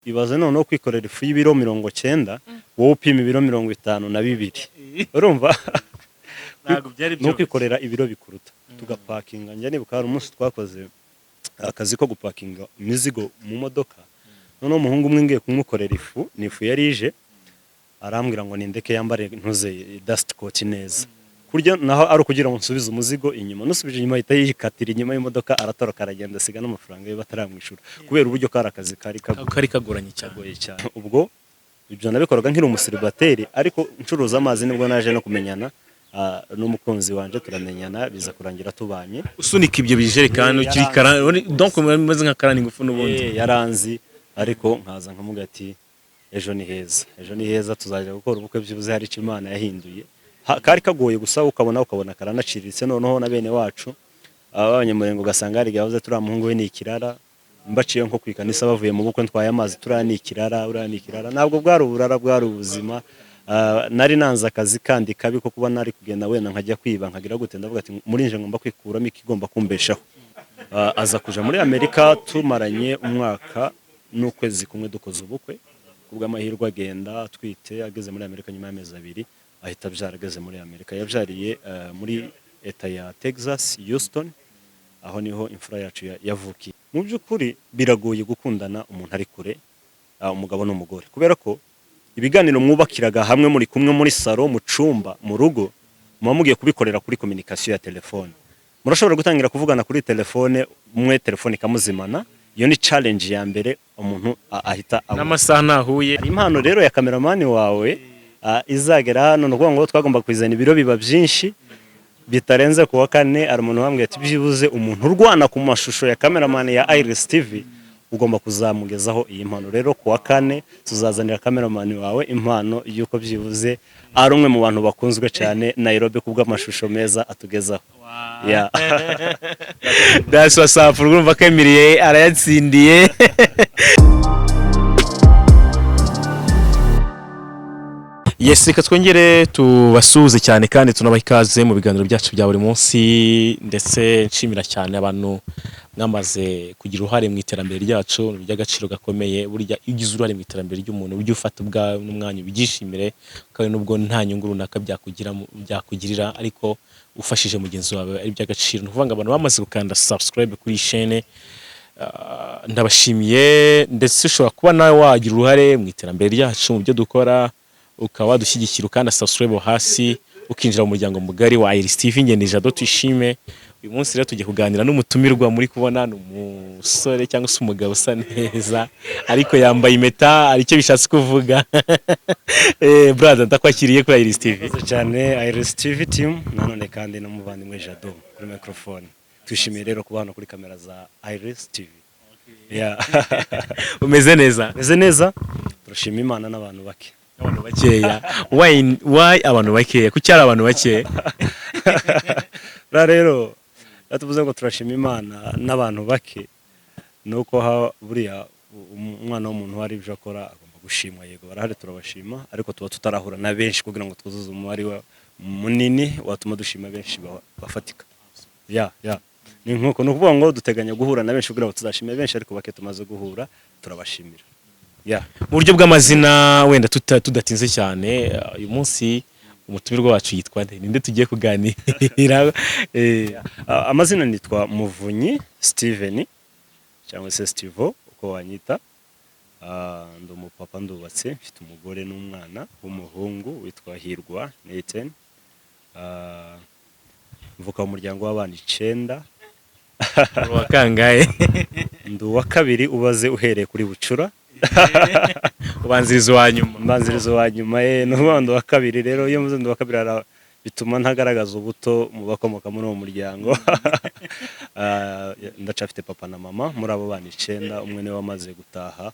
Ibaze noneho kwikorera ifu y'ibiro 90, wowe upima ibiro 52, urumva? Ntabwo byari ni ukwikorera ibiro bikuruta, tugapakinga. Njya nibuka hari umunsi twakoze akazi ko gupakinga imizigo mu modoka. Noneho umuhungu umwe ngiye kumukorera ifu, ni ifu yari ije, arambwira ngo nindeke yambare ntuze dust coat neza kurya, naho ari ukugira ngo nsubize umuzigo inyuma. Nusubije inyuma ahita yikatira inyuma y'imodoka, aratoroka, aragenda, asiga n'amafaranga ye bataramwishyura, kubera uburyo kari akazi kari kari kagoranye cyane. Kagoye cyane. Ubwo ibyo nabikoraga nkiri umusiribateri, ariko ncuruza amazi nibwo naje no kumenyana n'umukunzi wanje, turamenyana, biza kurangira tubanye. Usunika ibyo bijerekani ukiri karani, donc umeze nka karani ingufu n'ubundi. Yaranzi, ariko nkaza nkamuga ati: "Ejo ni heza, ejo ni heza, tuzajya gukora ubukwe, byibuze hari icyo Imana yahinduye." Kari kagoye gusa, ukabona karanaciriritse. Noneho na bene wacu abanyamurenge ugasanga hari igihe bavuze: "Turiya muhungu we ni ikirara." Mbaciye nko ku ikanisa bavuye mu bukwe ntwaye amazi: "Turiya ni ikirara, uriya ni ikirara." Ntabwo bwari uburara, bwari ubuzima. Nari nanze akazi kandi kabi ko kuba nari kugenda wenda nkajya kwiba nkagira gute. Ndavuga ati: "Muri nje ngomba kwikuramo ikigomba kumbeshaho." Aza kuja muri Amerika tumaranye umwaka n'ukwezi kumwe dukoze ubukwe. Kubw'amahirwe agenda atwite ageze muri Amerika. Nyuma y'amezi 2 ahita abyara ageze muri Amerika. Yabyariye muri eta ya Texas, Houston, aho niho imfura yacu yavukiye. Mu by'ukuri biragoye gukundana umuntu ari kure, umugabo n'umugore, kubera ko ibiganiro mwubakiraga hamwe muri kumwe muri salo, mu cumba, mu rugo, muba mugiye kubikorera kuri communication ya telefone. Murashobora gutangira kuvugana kuri telefone, umwe telefone ikamuzimana. Iyo ni challenge ya mbere umuntu ahita abona. N'amasaha ntahuye. Hari impano rero ya kameramani wawe izagera hano. Ni ukuvuga ngo twagomba kuzana ibiro biba byinshi bitarenze ku wa kane. Hari umuntu wambwiye ati: "Byibuze umuntu urwana ku mashusho ya kameramani ya Iris TV ugomba kuzamugezaho iyi mpano." Rero ku wa kane tuzazanira kameramani wawe impano y'uko byibuze ari umwe mu bantu bakunzwe cyane Nairobi kubw'amashusho meza atugezaho. Yeah. That's what's up. Urumva ko Emilie arayatsindiye. Yes, reka twongere tubasuhuze cyane kandi tunabaha ikaze mu biganiro byacu bya buri munsi, ndetse nshimira cyane abantu mwamaze kugira uruhare mu iterambere ryacu. Ni iby'agaciro gakomeye. Burya iyo ugize uruhare mu iterambere ry'umuntu, ujye ufata ubwawe n'umwanya ubyishimire, kandi nubwo nta nyungu runaka byakugirira, ariko ufashije mugenzi wawe ari iby'agaciro. Ni ukuvuga ngo abantu bamaze gukanda subscribe kuri iyi chaîne, ndabashimiye. Ndetse ushobora kuba nawe wagira uruhare mu iterambere ryacu, mu byo dukora, ukaba wadushyigikira ukanda subscribe hasi, ukinjira mu muryango mugari wa Iris TV. Ngende Jado Tuyishime. Uyu munsi rero tugiye kuganira n'umutumirwa muri kubona, ni umusore cyangwa se umugabo usa neza, ariko yambaye impeta, hari icyo bishatse kuvuga. Brother, ndakwakiriye kuri Iris TV. Murakoze cyane, Iris TV team, nanone kandi n'umuvandimwe Jado kuri microphone. Twishimiye rero kuba hano kuri kamera za Iris TV. Yeah. Umeze neza? Meze neza, turashima Imana n'abantu bake. Abantu bakeya? Why abantu bakeya? Kuki ari abantu bakeya? Buriya rero iyo tuvuze ngo turashima Imana n'abantu bake, ni uko buriya umwana w'umuntu hari ibyo akora agomba gushimwa. Yego barahari, turabashima, ariko tuba tutarahura na benshi kugira ngo twuzuze umubare munini watuma dushima benshi bafatika. Ya, ni nkuko, ni ukuvuga ngo duteganya guhura na benshi kugira ngo tuzashime benshi, ariko bake tumaze guhura turabashimira. Ya. Mu buryo bw'amazina wenda tudatinze cyane, uyu munsi umutumirwa wacu yitwa nde? Ninde tugiye kuganira? Amazina nitwa Muvunyi Steven cyangwa se Stivo uko wanyita. Ndi umupapa, ndubatse, mfite umugore n'umwana w'umuhungu witwa Hirwa Nathan. Mvuka mu muryango w'abana 9. Uwa kangahe? Ndi uwa kabiri ubaze uhereye kuri bucura. Ubanziriza uwa nyuma. Mbanzirizo wa nyuma ye, ni ukuvuga ngo ndi uwa kabiri. Rero iyo mvuze ndi uwa kabiri, bituma ntagaragaza ubuto mu bakomoka muri uwo muryango. Ndacafite papa na mama muri abo bana 9. Umwe niwe wamaze gutaha,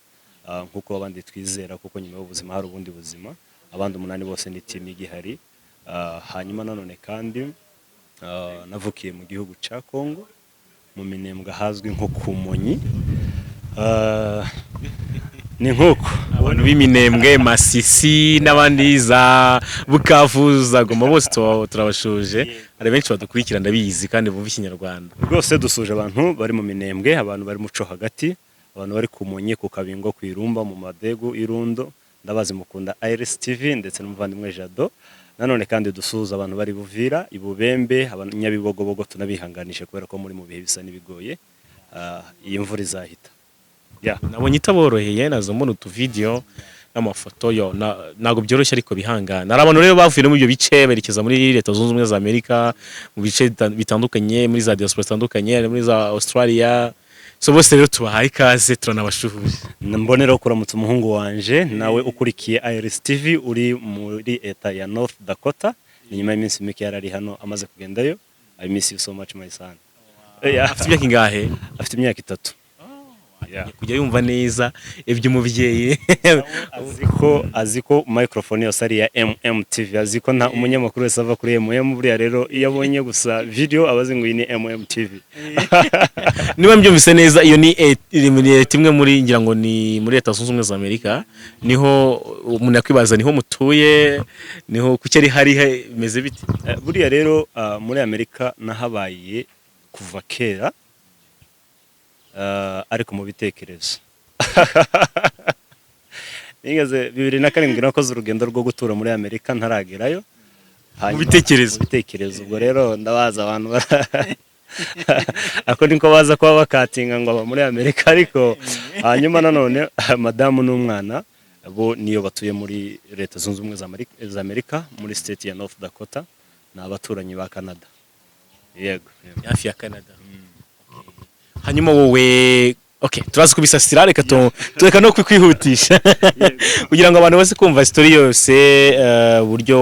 nk'uko abandi twizera, kuko nyuma y'ubuzima hari ubundi buzima. Abandi 8 bose ni team igihari. Hanyuma nanone kandi navukiye mu gihugu cya Congo, mu Minembwe ahazwi nko ku Monyi. Ni nk'uko. Abantu b'Iminembwe, Masisi n'abandi za Bukavu, za Goma, bose turabashuje. Hari benshi badukurikira ndabizi kandi bumva Ikinyarwanda. Rwose dusuje abantu bari mu Minembwe, abantu bari muco hagati. Abantu bari ku Munyi, ku Kabingo, ku Irumba, mu Madegu, Irundo, ndabazi mukunda Iris TV ndetse n'umuvandimwe Jado. Nanone kandi dusuhuza abantu bari Buvira, Ibubembe, abanyabibogobogo, tunabihanganishe kubera ko muri mu bihe bisa n'ibigoye. Iyi mvura izahita. Yeah. Nabonye itaboroheye, nazo mbona utuvideyo n'amafoto yo ntabwo byoroshye, ariko bihangana. Hari abantu rero bavuye no muri ibyo bice berekeza muri Leta Zunze Ubumwe za Amerika, mu bice bitandukanye, muri za diaspora zitandukanye, muri za Australia. So bose rero tubahaye ikaze, turanabashuhuje. Mboneraho kuramutsa umuhungu wanje nawe ukurikiye Iris TV uri muri eta ya North Dakota. Ni nyuma y'iminsi mike yari ari hano amaze kugendayo. I miss you so much, my son. Yeah. Afite imyaka ingahe? Afite imyaka 3. Yeah. Kujya yumva neza iby'umubyeyi. Azi ko microphone yose ari iya MMTV, azi ko nta umunyamakuru wese ava kuri MM. Buriya rero iyo abonye gusa video aba azi ngo iyi ni MMTV. Niba mbyumvise neza, iyo ni iri muri leta imwe muri, ngira ngo ni muri Leta Zunze Ubumwe za Amerika. Niho umuntu yakwibaza, niho mutuye, niho kuki ari hari bimeze bite? Buriya rero muri Amerika nahabaye kuva kera, ariko mu bitekerezo nigeze 2007 nakoze urugendo rwo gutura muri Amerika ntaragerayo. Mu bitekerezo. Mu bitekerezo. Ubwo rero ndabaza abantu ako niko baza kuba bakatinga ngo aba muri Amerika. Ariko hanyuma nanone madamu n'umwana bo niyo batuye muri Leta Zunze Ubumwe za Amerika, muri state ya North Dakota, ni abaturanyi ba Canada, yego. Hafi ya Canada. Hanyuma wowe, okay, turazi kubisasira, reka tureka no kwihutisha kugira ngo abantu bose kumva story yose, uburyo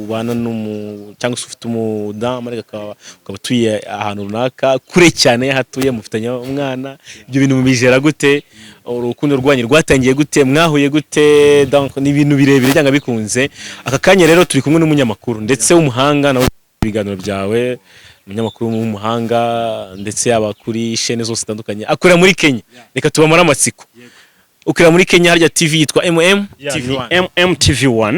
ubana n'umu cyangwa se ufite umudamu ariko ukaba utuye ahantu runaka kure cyane y'aho atuye, mufitanye umwana, ibyo bintu mubijera gute? Urukundo rwanyu rwatangiye gute? Mwahuye gute? Donc ni ibintu birebire cyangwa bikunze. Aka kanya rero turi kumwe n'umunyamakuru ndetse w'umuhanga nawe, ibiganiro byawe, umunyamakuru w'umuhanga ndetse yaba kuri chaîne zose zitandukanye, akorera muri Kenya. Reka tubamare amatsiko. Ukorera muri Kenya, harya TV yitwa MM TV Ni 1. MMTV1,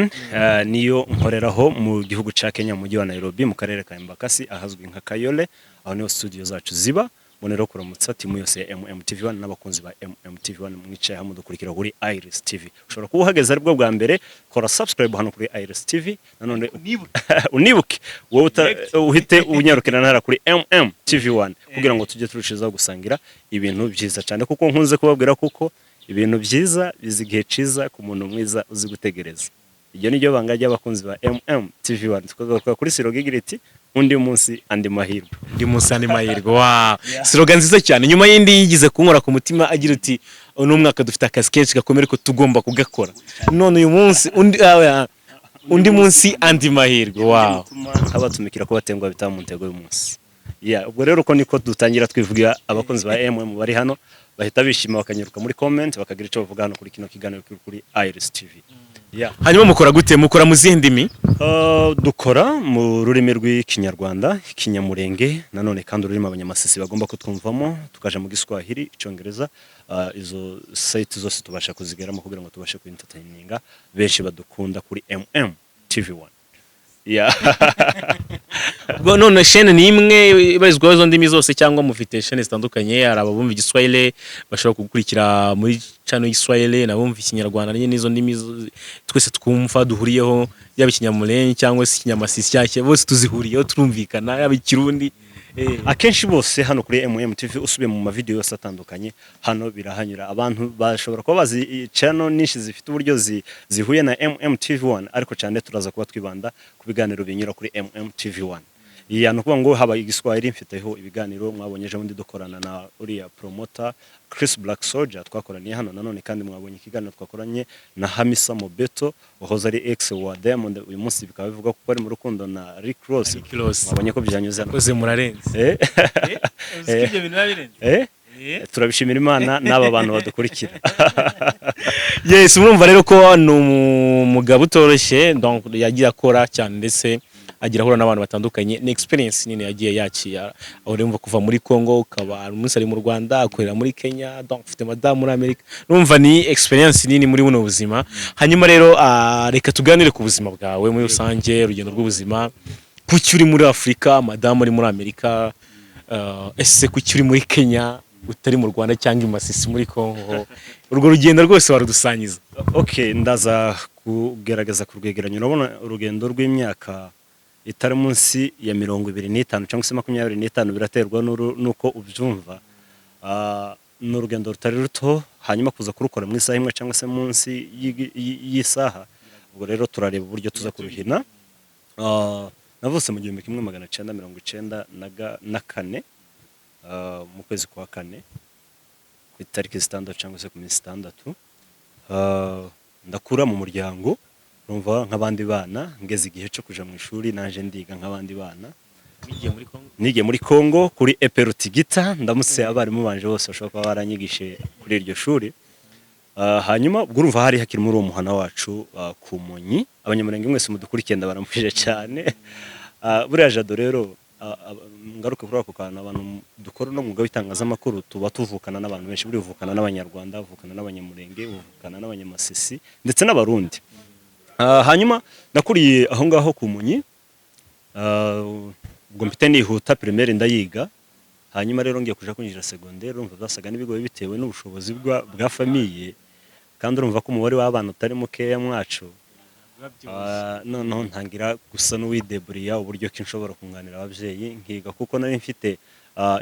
niyo nkoreraho mu gihugu ca Kenya, mu mujyi wa Nairobi, mu karere ka Embakasi, ahazwi nka Kayole. Aho niho studio zacu ziba. Mboneraho kuramutsa timu yose ya MMTV1 n'abakunzi ba MMTV1 mwicaye hamwe dukurikira kuri Iris TV. Ushobora kuba uhageze aribwo bwa mbere, kora subscribe hano kuri Iris TV. Nanone unibuke wowe uhite unyarukira ntara kuri MMTV1 kugira ngo tujye turushizaho gusangira ibintu byiza cyane, kuko nkunze kubabwira kuko ibintu byiza biza igihe ciza ku muntu mwiza uzi gutegereza. Iryo ni ryo banga ry'abakunzi ba MMTV1. Tukagaruka kuri slogan igira iti: "Undi munsi, andi mahirwe." Undi munsi, andi mahirwe. Wow, slogan nziza cyane nyuma y'indi yigize kunkora ku mutima agira uti: "Uno mwaka dufite akazi kenshi gakomeye ariko tugomba kugakora." None uyu munsi undi munsi, andi mahirwe. Wow. Abatumikira ko batengwa bitaba mu ntego y'umunsi. Yeah, ubwo rero uko niko dutangira twivugira. Abakunzi ba MM bari hano bahita bishima, bakanyaruka muri comment, bakagira icyo bavuga hano kuri kino kiganiro kiri kuri Iris TV. Yeah. Hanyuma mukora gute? Mukora mu zihe ndimi? Dukora mu rurimi rw'Ikinyarwanda, Ikinyamurenge, nanone kandi ururimi Abanyamasisi bagomba kutwumvamo, tukaja mu Giswahili, Icyongereza. Izo site zose tubasha kuzigeramo kugira ngo tubashe kuentertaininga benshi badukunda kuri MM TV1. Yeah. Ubwo none chaîne ni imwe ibarizwaho izo ndimi zose, cyangwa mufite chaîne zitandukanye? Hari ababumva Igiswahili bashobora gukurikira muri channel y'Igiswahili, n'abumva Ikinyarwanda nyine, n'izo ndimi twese twumva duhuriyeho, yaba Ikinyamulenge cyangwa se Ikinyamasisi, cyangwa bose tuzihuriyeho, turumvikana, yaba Ikirundi. Akenshi bose hano kuri MM TV, usubiye mu mavideo yose atandukanye hano birahanyura. Abantu bashobora kuba bazi channel nyinshi zifite uburyo zihuye na MM TV1, ariko cyane turaza kuba twibanda ku biganiro binyura kuri MM TV1. Iya, ni ukuvuga ngo haba Igiswahili mfiteho ibiganiro, mwabonye ejo bundi dukorana na uriya promoter Chris Black Soldier, twakoraniye hano. Nanone kandi mwabonye ikiganiro twakoranye na Hamisa Mobeto wahoze ari ex wa Diamond, uyu munsi bikaba bivugwa ko ari mu rukundo na Rick Ross. Rick Ross. Mwabonye ko byanyuze hano. Koze murarenze. Uzi ko ibyo bintu biba birenze. Turabishimira Imana n'aba bantu badukurikira. Yes, murumva rero ko ni umugabo utoroshye. Donc yagiye akora cyane ndetse agira ahura n'abantu batandukanye, ni experience nini yagiye yakira. Aho urumva kuva muri Congo, ukaba umunsi ari mu Rwanda, akorera muri Kenya, donc ufite madamu muri Amerika, urumva ni experience nini muri buno buzima. Hanyuma rero reka tuganire ku buzima bwawe muri rusange, urugendo rw'ubuzima. Kuki uri muri Afurika, madamu uri muri Amerika? Ese kuki uri muri Kenya? Utari mu Rwanda cyangwa i Masisi muri Congo, urwo rugendo rwose warudusangiza? Okay, ndaza kugerageza kurwegeranya. Urabona, urugendo rw'imyaka itari munsi ya 25 cyangwa se 25, biraterwa n'uko ubyumva. Ni urugendo rutari ruto, hanyuma kuza kurukora mu isaha imwe cyangwa se munsi y'isaha. Ubwo rero turareba uburyo tuza kuruhina. Navutse mu 1994, mu kwezi kwa kane, ku itariki 6 cyangwa se ku minsi 6. Ndakura mu muryango, urumva, nk'abandi bana. Ngeze igihe cyo kuja mu ishuri, naje ndiga nk'abandi bana. Wigiye muri Congo? Nigiye muri Congo kuri EP Rutigita. Ndamutse abarimu banje bose bashobora kuba baranyigishije kuri iryo shuri. Hanyuma ubwo urumva hari hakiri muri uwo muhana wacu, ku Munyi. Abanyamurenge mwese mudukurikiye, ndabaramukije cyane. Buriya Jado rero, ngaruke kuri ako kantu, abantu dukora uno mwuga w'itangazamakuru tuba tuvukana n'abantu benshi. Buriya uvukana n'Abanyarwanda, uvukana n'Abanyamurenge, uvukana n'Abanyamasisi ndetse n'Abarundi. Hanyuma nakuriye aho ngaho ku Munyi. Ubwo mpite nihuta, primaire ndayiga. Hanyuma rero ngiye kuja kwinjira secondaire, urumva byasaga n'ibigoye bitewe n'ubushobozi bwa famille, kandi urumva ko umubare w'abana utari mukeya mwacu. Noneho ntangira gusa n'uwideburiya uburyo ki nshobora kunganira ababyeyi nkiga, kuko nari mfite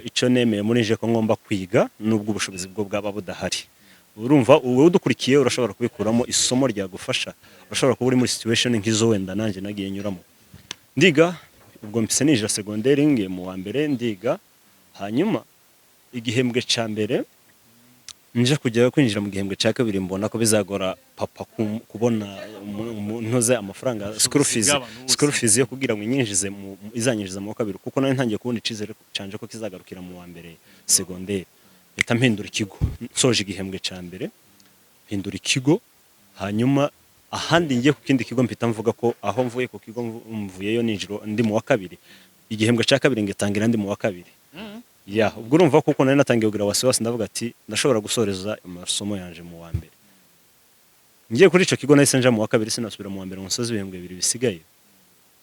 ico nemeye muri nje ko ngomba kwiga nubwo ubushobozi bwo bwaba budahari. Urumva, wowe udukurikiye urashobora kubikuramo isomo ryagufasha. Urashobora kuba uri muri situation nk'izo wenda nanjye nagiye nyuramo. Ndiga, ubwo mpise ninjira secondaire, ngiye mu wa mbere ndiga. Hanyuma igihembwe ca mbere, nje kujya kwinjira mu gihembwe cya kabiri, mbona ko bizagora papa kubona ntoze amafaranga school fees, bw'abantu bose. school fees yo kugira ngo inyinjize izanyinjiza mu wa kabiri, kuko nari ntangiye kubona icizere canje ko kizagarukira mu wa mbere secondaire. Mpita mpindura ikigo. Nsoje igihembwe cya mbere, mpindura ikigo. Hanyuma ahandi ngiye ku kindi kigo, mpita mvuga ko aho mvuye ku kigo mvuyeyo ninjiro ndi mu wa kabiri. Igihembwe cya kabiri ngitangira ndi mu wa kabiri. Ya, ubwo urumva, kuko nari natangiye kugira wasiwasi, ndavuga ati ndashobora gusoreza amasomo yanje mu wa mbere. Ngiye kuri ico kigo, nahise nja mu wa kabiri, sinasubira mu wa mbere ngo nsoze ibihembwe 2 bisigaye.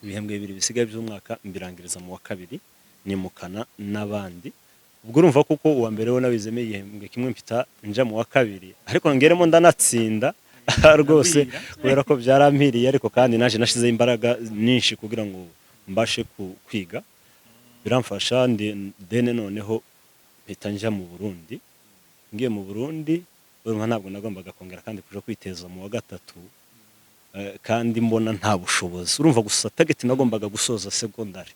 Ibihembwe 2 bisigaye by'umwaka mbirangiriza mu wa kabiri, nimukana n'abandi. Ubwo urumva, kuko uwa mbere wo nabizemo igihembwe kimwe, mpita nja mu wa kabiri, ariko ngeremo ndanatsinda rwose, kubera ko byarampiriye. Ariko kandi naje nashizeho imbaraga nyinshi kugira ngo mbashe kwiga, biramfasha. Dene noneho mpita njya mu Burundi. Ngiye mu Burundi, urumva ntabwo nagombaga kongera kandi kuja kwiteza mu wa gatatu, kandi mbona nta bushobozi. Urumva gusa target nagombaga gusoza secondary,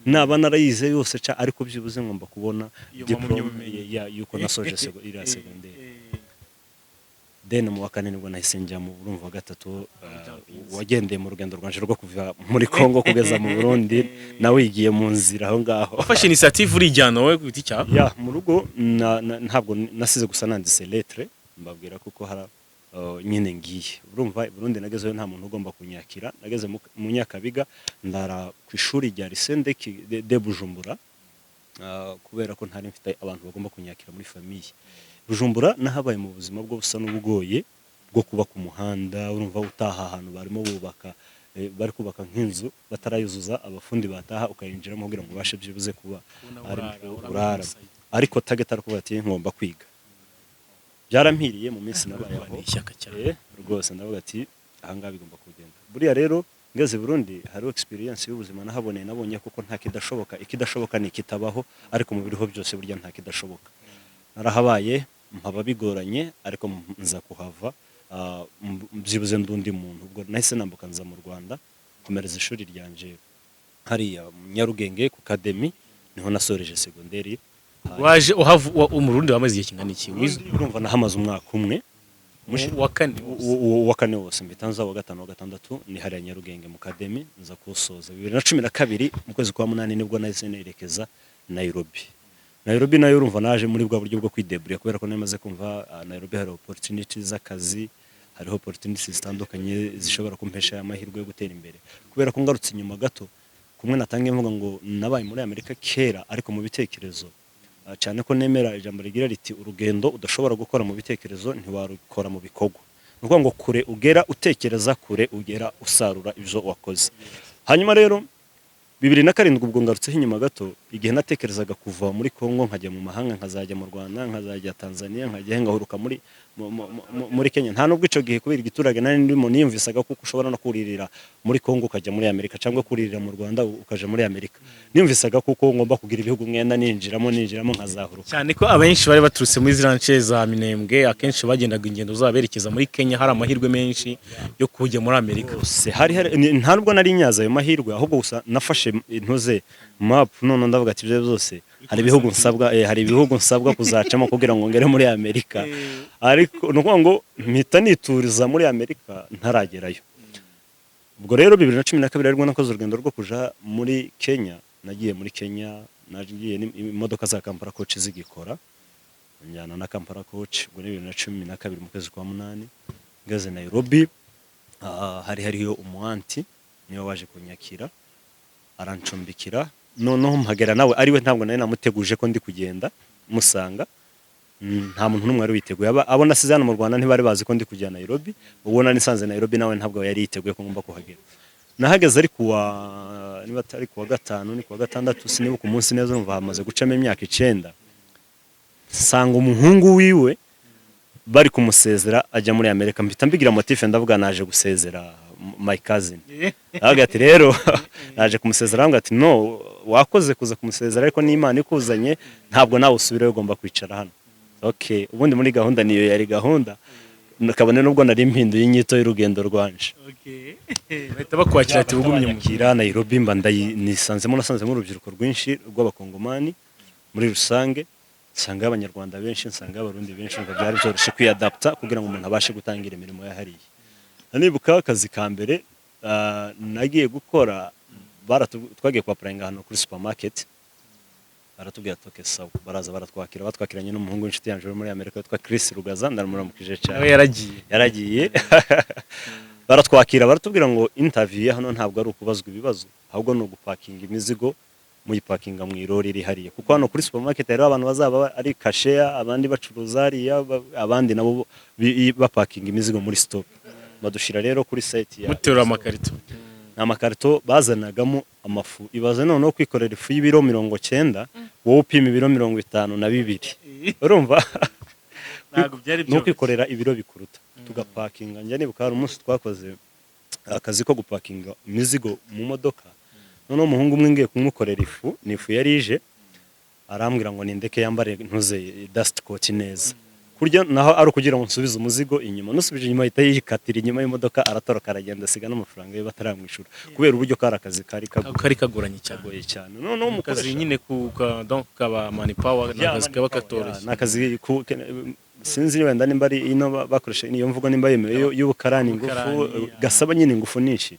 naba narayize yose ca, ariko byibuze ngomba kubona Iyo diplome mpamyabumenyi. yuko nasoje iriya secondaire. Then mu wa kane nibwo nahise njya mu, urumva, wa gatatu, wagendeye mu rugendo rwanje rwo kuva muri Congo kugeza mu Burundi, nawigiye mu nzira aho ngaho. Wafashe initiative urijyana wowe ku giti cyawe? Ya, mu rugo ntabwo nasize, gusa nanditse lettre mbabwira kuko hari nyine ngiye. Urumva, i Burundi nagezeyo nta muntu ugomba kunyakira. Nageze mu Nyakabiga, ndara ku ishuri rya Lycée de Bujumbura, kubera ko ntari mfite abantu bagomba kunyakira muri famille. Bujumbura nahabaye mu buzima bwo busa n'ubugoye bwo kuba ku muhanda. Urumva, utaha ahantu barimo bubaka, bari kubaka nk'inzu batarayuzuza, abafundi bataha ukayinjiramo kugira ngo ubashe byibuze kuba Kubona ari urara, urara. Ariko target ari kuvuga ati ngomba kwiga. Byarampiriye mu minsi nabaye aho. Ni ishyaka cyane. Rwose ndavuga ati ahangaha bigomba kugenda. Buriya rero ngeze i Burundi hariho experience y'ubuzima nahaboneye. Nabonye kuko nta kidashoboka, ikidashoboka ni ikitabaho, ariko mu biriho byose burya nta kidashoboka. Narahabaye mpaba bigoranye, ariko nza kuhava, byibuze ndundi muntu. Ubwo nahise nambuka nza mu Rwanda, nkomereza ishuri ryanje hariya mu Nyarugenge ku Academy, niho nasoreje segonderi. Waje mu Burundi wamaze igihe kingana iki? Wize? Urumva, nahamaze umwaka umwe. Wa kane? Uwa kane wose, mpita nza uwa gatanu, wa gatandatu ni hariya Nyarugenge mu Academy, nza kuwusoza 2012 mu kwezi kwa munani. Nibwo nahise nerekeza Nairobi. Nairobi nayo urumva naje muri bwa buryo bwo kwideburiya, kubera ko nari maze kumva, Nairobi hari opportunities z'akazi, hariho opportunities zitandukanye zishobora kumpesha amahirwe yo gutera imbere. Kubera ko ngarutse inyuma gato, kumwe natangiye mvuga ngo nabaye muri Amerika kera, ariko mu bitekerezo, cyane ko nemera ijambo rigira riti urugendo udashobora gukora mu bitekerezo ntiwarukora mu bikorwa. Ni ukuvuga ngo kure ugera utekereza, kure ugera usarura ibyo wakoze. Hanyuma rero 2007, ubwo ngarutseho inyuma gato, igihe natekerezaga kuva muri Congo nkajya mu mahanga, nkazajya mu Rwanda, nkazajya Tanzania, nkajya ngahuruka muri Kenya. Nta nubwo icyo gihe, kubera igiturage nari ndimo, niyumvisaga kuko ushobora no kuririra muri Congo ukajya muri Amerika, cyangwa kuririra mu Rwanda ukaja muri Amerika. Niyumvisaga kuko ngomba kugira ibihugu mwenda ninjiramo ninjiramo nkazahuruka. Cyane ko abenshi bari baturutse muri ziriya nce za Minembwe, akenshi bagendaga ingendo zabo berekeza muri Kenya, hari amahirwe menshi yo kujya muri Amerika. Hose hari nta nubwo nari nyaza ayo mahirwe, ahubwo gusa nafashe intuze map, none ndavuga ati ibyo byose hari ibihugu nsabwa kuzacamo kugira ngo ngere muri Amerika. Ariko ni ukuvuga ngo mpita nituriza muri Amerika ntaragerayo. Ubwo rero 2012 aribwo nakoze urugendo rwo kuja muri Kenya. Nagiye muri Kenya, nagiye imodoka za Kampala Coach zigikora, njyana na Kampala Coach. Ubwo ni 2012 mu kwezi kwa munani. Ngeze Nairobi, hari hariyo umu auntie, niwe waje kunyakira, arancumbikira. Noneho mpagera nawe ariwe, ntabwo nari namuteguje ko ndi kugenda musanga. Nta muntu n'umwe wari witeguye. Abo nasize hano mu Rwanda ntibari bazi ko ndi kujya Nairobi. Ubwo nari nsanze Nairobi, nawe ntabwo yari yiteguye ko ngomba kuhagera. Nahageze ari kuwa, niba atari kuwa gatanu ni kuwa gatandatu, sinibuka umunsi neza. Urumva hamaze gucamo imyaka 9. Nsanga umuhungu wiwe bari kumusezera ajya muri Amerika. Mpita mbigira motif, ndavuga naje gusezera my cousin. Aravuga ati rero naje kumusezera. Aravuga ati no, wakoze kuza kumusezera, ariko n'Imana ikuzanye, ntabwo nawe usubirayo, ugomba kwicara hano. Okay, ubundi muri gahunda niyo yari gahunda, kabone nubwo nari mpinduye inyito y'urugendo rwanje. Bahita bakwakira ati bugumye mu Bakira Nairobi, mba nisanzemo, nasanzemo urubyiruko rwinshi rw'Abakongomani muri rusange, nsanga Abanyarwanda benshi, nsanga Abarundi benshi, ngo byari byoroshye kwiyadapta kugira ngo umuntu abashe gutangira imirimo yahariye. Nibuka akazi ka mbere nagiye gukora, twagiye kwapplyinga ahantu kuri supermarket. Baratubwira ati okay, sawa. Baraza baratwakira, batwakiranye n'umuhungu w'inshuti yanjye uri muri Amerika witwa Chris Rugaza, ndamuramukije cyane. Nawe yaragiye. Yaragiye. Baratwakira, baratubwira ngo interview ya hano ntabwo ari ukubazwa ibibazo, ahubwo ni ugupakinga imizigo, muyipakinga mu irori iri hariya, kuko hano kuri supermarket hariho abantu bazaba ari cashier, abandi bacuruza hariya, abandi nabo bapakinga imizigo muri stock. Badushyira rero kuri site ya Muterura amakarito. Ni amakarito bazanagamo amafu. Ibaze noneho kwikorera ifu y'ibiro 90, wowe upima ibiro 52, urumva? Ntabwo byari ni ukwikorera ibiro bikuruta, tugapakinga. Njya nibuka hari umunsi twakoze akazi ko gupakinga imizigo mu modoka. Noneho umuhungu umwe ngiye kumukorera ifu, ni ifu yari ije, arambwira ngo nindeke yambare ntuze dust coat neza kurya, naho ari ukugira ngo nsubize umuzigo inyuma. Nusubije inyuma ahita yikatira inyuma y'imodoka, aratoroka, aragenda, asiga n'amafaranga ye bataramwishyura, kubera uburyo kari akazi kari Kari kagoranye cyane. kagoye cyane. Noneho Akazi umukoresha nyine ku ka donc kaba manpower ni Ya, akazi kaba manpower, katoroshye. ya, ni akazi sinzi wenda nimba ari ino bakoresha iyo mvugo, nimba yemewe, y'ubukarani ingufu. Ubukarani, ya. Gasaba nyine ingufu nyinshi.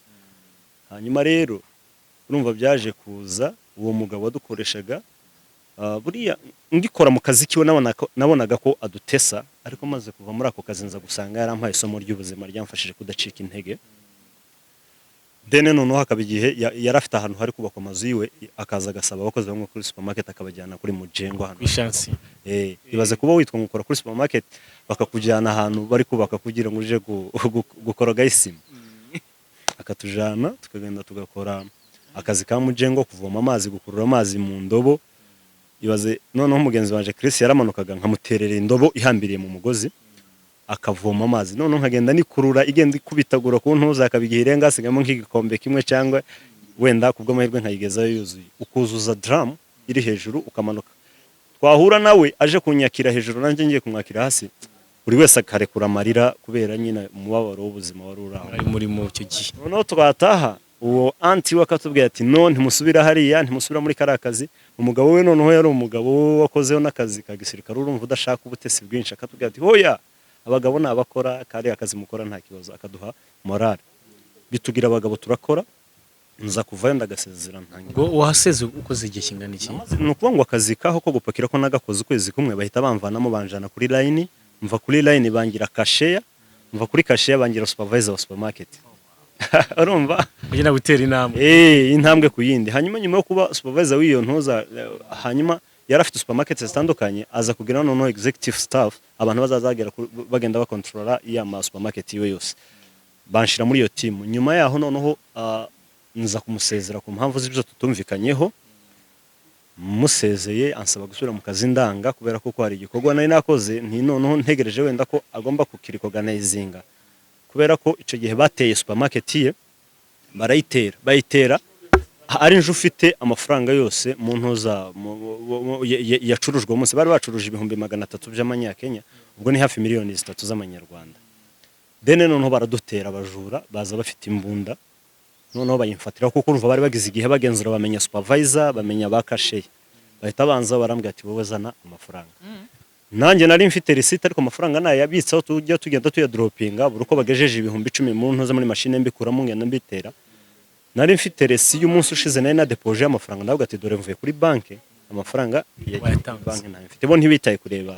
Hanyuma rero urumva byaje kuza uwo mugabo wadukoreshaga, buriya ngikora mu kazi kiwe nabonaga ko adutesa, ariko maze kuva muri ako kazi nza gusanga yarampaye isomo ry'ubuzima ryamfashije kudacika intege. Dene noneho hakaba igihe yari afite ahantu hari kubakwa amazu yiwe, akaza agasaba abakozi bamwe kuri supermarket, akabajyana kuri mujengo ahantu. Ku ishansi. Ibaze kuba witwa ngo ukora kuri supermarket, bakakujyana ahantu bari kubaka kugira ngo uje gukoroga isima. Akatujana, tukagenda tugakora akazi ka mujengo, kuvoma amazi, gukurura amazi mu ndobo. Ibaze noneho mugenzi wanje Chris yaramanukaga nkamuterera indobo ihambiriye mu mugozi, akavoma amazi, noneho nkagenda nikurura, igenda ikubitagura ku ntuza, akaba igihe irenga hasigamo nk'igikombe kimwe, cyangwa wenda kubw'amahirwe nkayigezayo yuzuye. Ukuzuza drum iri hejuru, ukamanuka, twahura nawe aje kunyakira hejuru, nanjye ngiye kumwakira hasi, buri wese akarekura amarira kubera nyine umubabaro w'ubuzima wari uri aho. Ari muri mu icyo gihe. Noneho twataha, uwo auntie we akatubwira ati no, ntimusubira hariya, ntimusubira muri kariya kazi. Umugabo we noneho yari umugabo wakozeho n'akazi ka gisirikare, urumva udashaka ubutesi bwinshi, akatubwira ati hoya, abagabo ni abakora kariya kazi mukora, nta kibazo. Akaduha morale, bitugira abagabo, turakora. Nza kuvayo, ndagasezera, ntangira Ubwo wahaseze ukoze igihe kingana iki? Ni ukuvuga ngo akazi kaho ko gupakira ko nagakoze ukwezi kumwe, bahita bamvanamo banjana kuri line. Mva kuri line bangira cashier, mva kuri cashier bangira supervisor wa supermarket, urumva? Ugenda gutera intambwe. Intambwe ku yindi. Hanyuma nyuma yo kuba supervisor w'iyo ntuza, hanyuma yari afite supermarket zitandukanye, aza kugira noneho executive staff, abantu bazazagera bagenda bakontorora iya ma supermarket yiwe yose, banshira muri iyo team. Nyuma yaho noneho Nza kumusezera ku mpamvu z'ibyo tutumvikanyeho. Musezeye ansaba gusubira mu kazi, ndanga, kubera ko hari igikorwa nari nakoze, nti noneho ntegereje wenda ko agomba kukirecognizinga, kubera ko icyo gihe bateye supermarket ye, barayitera, bayitera ari nje ufite amafaranga yose mu ntuza yacurujwe uwo munsi. Bari bacuruje 300,000 by'amanyakenya, ubwo ni hafi miliyoni 3 z'amanyarwanda. Then noneho baradutera, abajura baza bafite imbunda, noneho bayimfatira, kuko urumva bari bagize igihe bagenzura, bamenya supervisor, bamenya ba cashier, bahita banza barambwira ati: "Wowe zana amafaranga." Nanjye nari mfite receipt, ariko amafaranga nayabitsaho, tujya tugenda tuyadropinga buri uko bagejeje 10,000 mu ntuza muri machine, mbikuramo ngenda mbitera. Nari mfite receipt y'umunsi ushize nari nadepoje amafaranga. Ndavuga ati: "Dore mvuye kuri banki, amafaranga yagiye kuri Wayatanze. banki, ntayo mfite." Bo ntibitaye kureba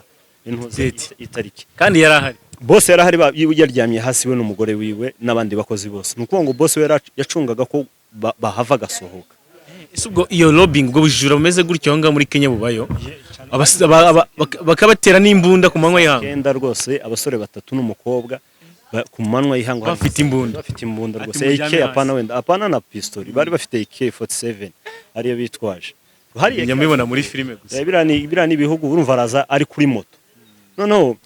intuza, Date. itariki. Kandi yari ahari? Boss yari ahari, yaryamye hasi, we n'umugore wiwe n'abandi bakozi bose. Ni ukuvuga ngo boss we yacungaga ko bahava agasohoka. Ese ubwo iyo robbing, ubwo bujura bumeze gutyo aho ngaho muri Kenya bubayo, bakabatera n'imbunda ku manywa y'ihangu? Kenda rwose, abasore batatu n'umukobwa ku manywa y'ihangu. Bafite imbunda? Bafite imbunda. Ati Rwose. muryame AK hasi. Apana wenda, apana na pistori, bari bafite AK47 ariyo bitwaje hariya. Njya mbibona muri filime gusa. Biriya ni ibihugu, urumva araza ari kuri moto. Noneho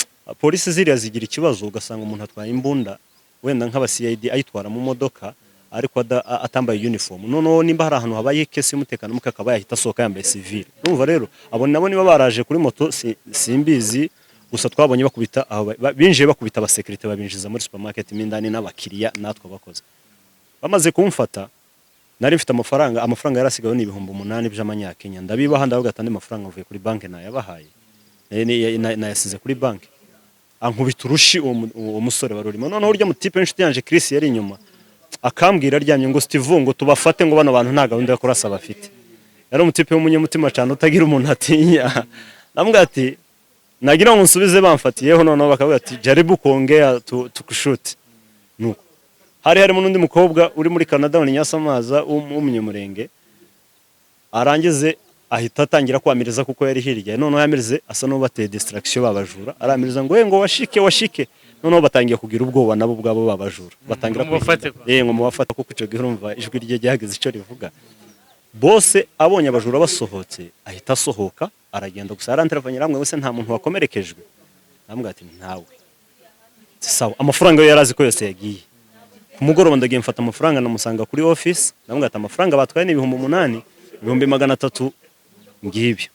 polisi ziriya zigira ikibazo, ugasanga umuntu atwaye imbunda wenda nk'aba CID ayitwara mu modoka, ariko atambaye uniform. Noneho nimba hari ahantu habaye case y'umutekano muke, akaba yahita asohoka yambaye civil. Urumva rero abo nabo niba baraje kuri moto, simbizi. Gusa twabonye bakubita aho binjiye, bakubita abasekirite, babinjiza muri supermarket mo indani n'abakiriya natwe abakozi. Bamaze kumfata, nari mfite amafaranga, amafaranga yarasigaye ni 8,000 by'amanyakenya. Ndabibaha, ndavuga ati: "Andi mafaranga mvuye kuri banki, nayabahaye, nayasize kuri banki." Ankubita urushi uwo musore wari urimo. Noneho urya mutipe w'inshuti yanjye Chris yari inyuma, akambwira aryamye ngo: "Steve, ngo tubafate, ngo bano bantu nta gahunda yo kurasa bafite." Yari umutipe w'umunyamutima cyane, utagira umuntu atinya. Ndamubwira ati nagira ngo nsubize bamfatiyeho, noneho bakavuga ati: "Jaribu kuongea tukushuti." Nuko hari harimo n'undi mukobwa uri muri Canada ni Nyasamaza w'umunyamurenge. Arangize ahita atangira kwamiriza, kuko yari hirya. Noneho yamirize asa n'ubateye distraction babajura, aramiriza ngo: Ngo washike, washike." Noneho batangiye kugira ubwoba nabo ubwabo babajura, batangira Ngo mubafate. kwirinda. Ngo mubafate, kuko icyo gihe urumva ijwi rye ryagize icyo rivuga. Bose abonye abajura basohotse, ahita asohoka aragenda. Gusa yarantelefone, aramwe wese: "Nta muntu wakomerekejwe?" Ndamubwira ati: "Ntawe." Sawa. Amafaranga yo yari azi ko yose yagiye. Ku mugoroba ndagiye mfata amafaranga, namusanga kuri office, ndamubwira ati: "Amafaranga batwaye ni 8,000, 300,000 ngibyo."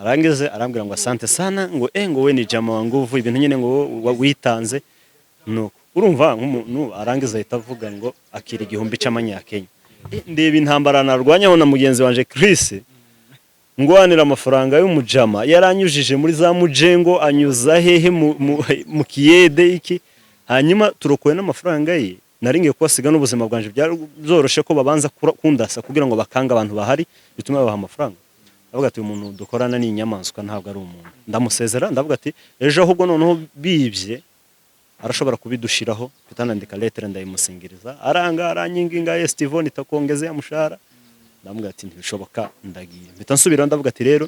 Arangize arambwira ngo: "Asante sana," ngo ngo: "We ni jama wa nguvu," ibintu nyine ngo witanze. Nuko urumva nk'umuntu arangiza ahita avuga ngo akira 1,000 cy'amanyakenya. Ndeba intambara narwanyaho na mugenzi wanje Chris, ngwanira amafaranga y'umujama yaranyujije muri za mujengo, anyuza hehe mu kiyede iki, hanyuma turokoye n'amafaranga ye. Nari ngiye kubasiga n'ubuzima bwanje. Byari byoroshe ko babanza kundasa kugira ngo bakange abantu bahari, bitume babaha amafaranga. Ndavuga ati: "Uyu muntu dukorana ni inyamaswa, ntabwo ari umuntu." Ndamusezera, ndavuga ati: "Ejo ahubwo noneho bibye arashobora kubidushiraho." Mpita nandika lettre, ndayimusingiriza, aranga, aranyinginga: "Yes Steve, nitakuongezea mshahara." Ndamubwira ati: "Ntibishoboka, ndagiye." Mpita nsubira, ndavuga ati: "Rero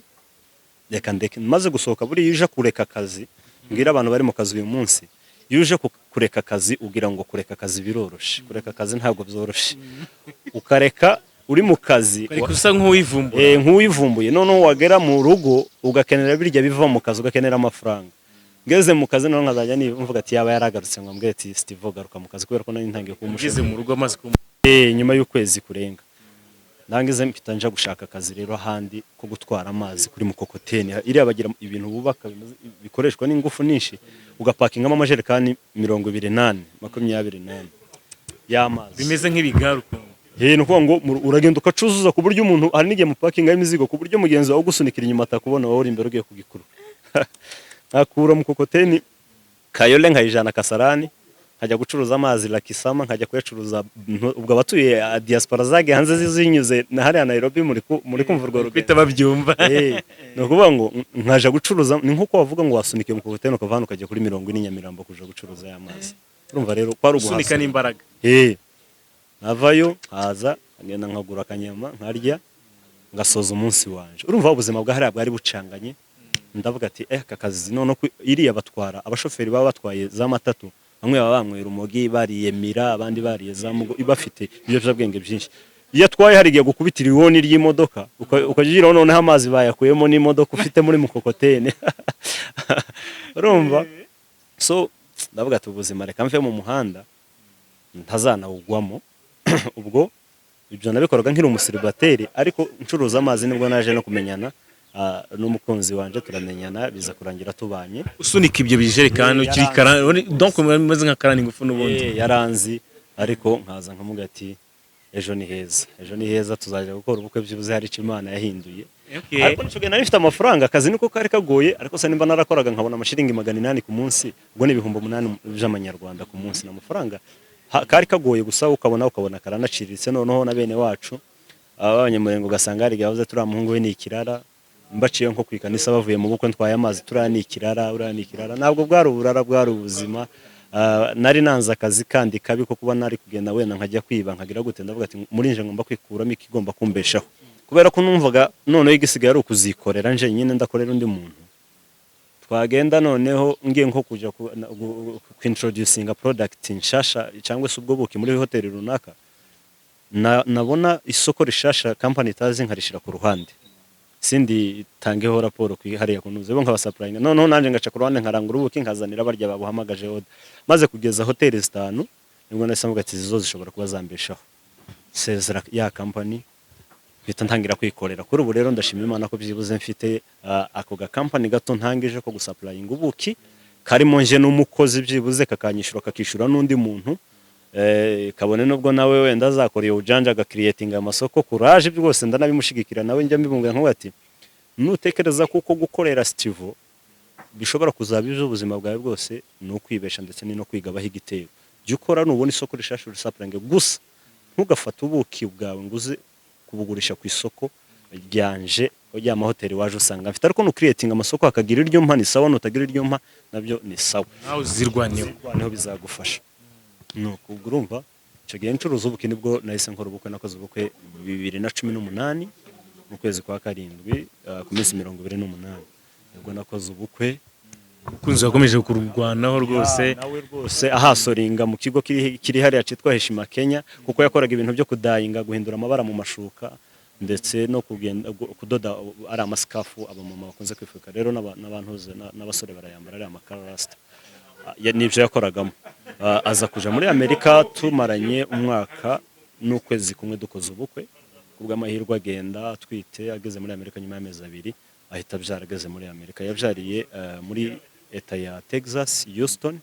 reka ndeke." Maze gusohoka, buriya iyo uje kureka akazi, mbwira abantu bari mu kazi uyu munsi, iyo uje kureka akazi ugira ngo kureka akazi biroroshe. Kureka akazi ntabwo byoroshe. Ukareka uri mu kazi, Ariko usa nk'uwivumbura. Nk'uwivumbuye. Noneho wagera mu rugo ugakenera birya biva mu kazi, ugakenera amafaranga. Ngeze mu kazi noneho nkazajya mvuga ati: "Yaba yaragarutse ngo ambwire ati: 'Steve, garuka mu kazi,' kubera ko nari ntangiye kuba Ugeze umushomeri." mu rugo amaze kuba Nyuma y'ukwezi kurenga ndangize mpita nja gushaka akazi rero ahandi ko gutwara amazi kuri mukokoteni. Iriya bagira ibintu bubaka bikoreshwa n'ingufu nyinshi, ugapakingamo amajerekani 24, 24 y'amazi. Bimeze nk'ibigare ukuntu. Ni ukuvuga ngo uragenda ukacuzuza, ku buryo umuntu hari n'igihe mupakinga imizigo, ku buryo mugenzi wawe ugusunikira inyuma atakubona, wowe uri imbere ugiye kugikuru. Nkakura mukokoteni Kayole, nkayijana Kasarani, nkajya gucuruza amazi Lakisama, nkajya kuyacuruza. Ubwo abatuye diaspora zagiye hanze zinyuze na hariya Nairobi, muri kumva urwo rugendo. Kwita babyumva. Ni ukuvuga ngo nkaja gucuruza, ni nkuko wavuga ngo wasunika mukokoteni ukava hano ukajya kuri 40 Nyamirambo kuja gucuruza ya mazi. Urumva rero ko ari Usunika uguhasura. n'imbaraga. Navayo nkaza nkagenda nkagura akanyama nkarya, ngasoza umunsi wanje. Urumva ubuzima bwa hariya bwari bucanganye. Ndavuga ati: "Aka kazi noneho iriya batwara abashoferi baba batwaye za matatu." Bamwe baba banywera urumogi, bariye mira, abandi bariye za mugo, bafite ibiyobyabwenge byinshi. Iyo atwaye hari igihe gukubitira ihoni ry'imodoka, ukajya ugiraho noneho amazi bayakuyemo n'imodoka ufite muri mukokotene, urumva? So ndavuga ati ubuzima reka mve mu muhanda ntazanawugwamo. Ubwo ibyo nabikoraga nkiri umusiribateri, ariko ncuruza amazi nibwo naje no kumenyana n'umukunzi wanje, turamenyana, biza kurangira tubanye. Usunika ibyo bijerekani ukiri karani, donc umeze nka karani ingufu n'ubundi. Yaranzi, ariko nkaza nkamubwira ati ejo ni heza, ejo ni heza, tuzajya gukora ubukwe byibuze hari icyo Imana yahinduye. Ariko nicyo gihe nari mfite amafaranga, akazi niko kari kagoye, ariko se nimba narakoraga nkabona amashiringi 800 ku munsi, ubwo ni 8000 by'amanyarwanda ku munsi, ni amafaranga kari kagoye gusa ukabona karanaciriritse. Noneho na bene wacu abanyamurenge ugasanga hari igihe bavuze turiya muhungu we ni ikirara, mbaciye nko ku ikanisa bavuye mu bukwe ntwaye amazi, turiya ni ikirara, uriya ni ikirara. Ntabwo bwari uburara, bwari ubuzima. Nari nanze akazi kandi kabi ko kuba nari kugenda wenda nkajya kwiba nkagira gute. Ndavuga ati muri nje ngomba kwikuramo ikigomba kumbeshaho, kubera ko numvaga noneho igisigaye ari ukuzikorera nje nyine, ndakorera undi muntu. Twagenda noneho ngiye nko kujya ku introducinga product nshasha cyangwa se ubwo buki muri hoteli runaka, nabona isoko rishasha company itazi nkarishira ku ruhande, sindi tangeho raporo ku hariya kunuze bo nkabasupplyinga. Noneho nanjye ngaca ku ruhande nkarangura ubuki nkazanira barya babuhamagaje order. Maze kugeza hoteli zitanu nibwo nahise mvuga ati izi zo zishobora kuba zambeshaho, sezera ya company, mpita ntangira kwikorera. Kuri ubu rero ndashima Imana ko byibuze mfite ako ga company gato ntangije ko gusupplyinga ubuki, karimo nje n'umukozi, byibuze kakanyishyura kakishyura n'undi muntu, kabone nubwo nawe wenda azakora iyo ujanja agacreatinga amasoko. Kuraje rwose, ndanabimushigikira nawe, njya mbimubwira nkavuga ati nutekereza kuko gukorera Stivo bishobora kuzaba iby'ubuzima bwawe bwose ni ukwibesha, ndetse ni no kwigabaho igitero. Jya ukora, nubona isoko rishasha urisupplyinge gusa, ntugafate ubuki bwawe ngo uze kubugurisha ku isoko ryanje ry'amahoteli waje usanga mfite, ariko nucreatinga amasoko hakagira iryo mpa ni sawa, nutagira iryo mpa nabyo ni sawa. Nawe uzirwaneho. Niho bizagufasha. Nuko ubwo urumva icyo gihe ncuruza ubuki nibwo nahise nkora ubukwe. Nakoze ubukwe 2018 mu kwezi kwa karindwi, ku minsi 28 nibwo nakoze ubukwe. Umukunzi wakomeje kururwanaho rwose. Nawe rwose ahasoringa mu kigo kiri hariya cyitwa Heshima Kenya, kuko yakoraga ibintu byo kudyeinga, guhindura amabara mu mashuka, ndetse no kugenda kudoda ari amasikafu abamama bakunze kwifubika rero n'abantuze n'abasore barayambara, ari amakarasita. Nibyo yakoragamo. Aza kuja muri Amerika tumaranye umwaka n'ukwezi kumwe dukoze ubukwe. Kubw'amahirwe agenda atwite ageze muri Amerika, nyuma y'amezi 2 ahita abyara ageze muri Amerika. Yabyariye muri eta ya Texas, Houston,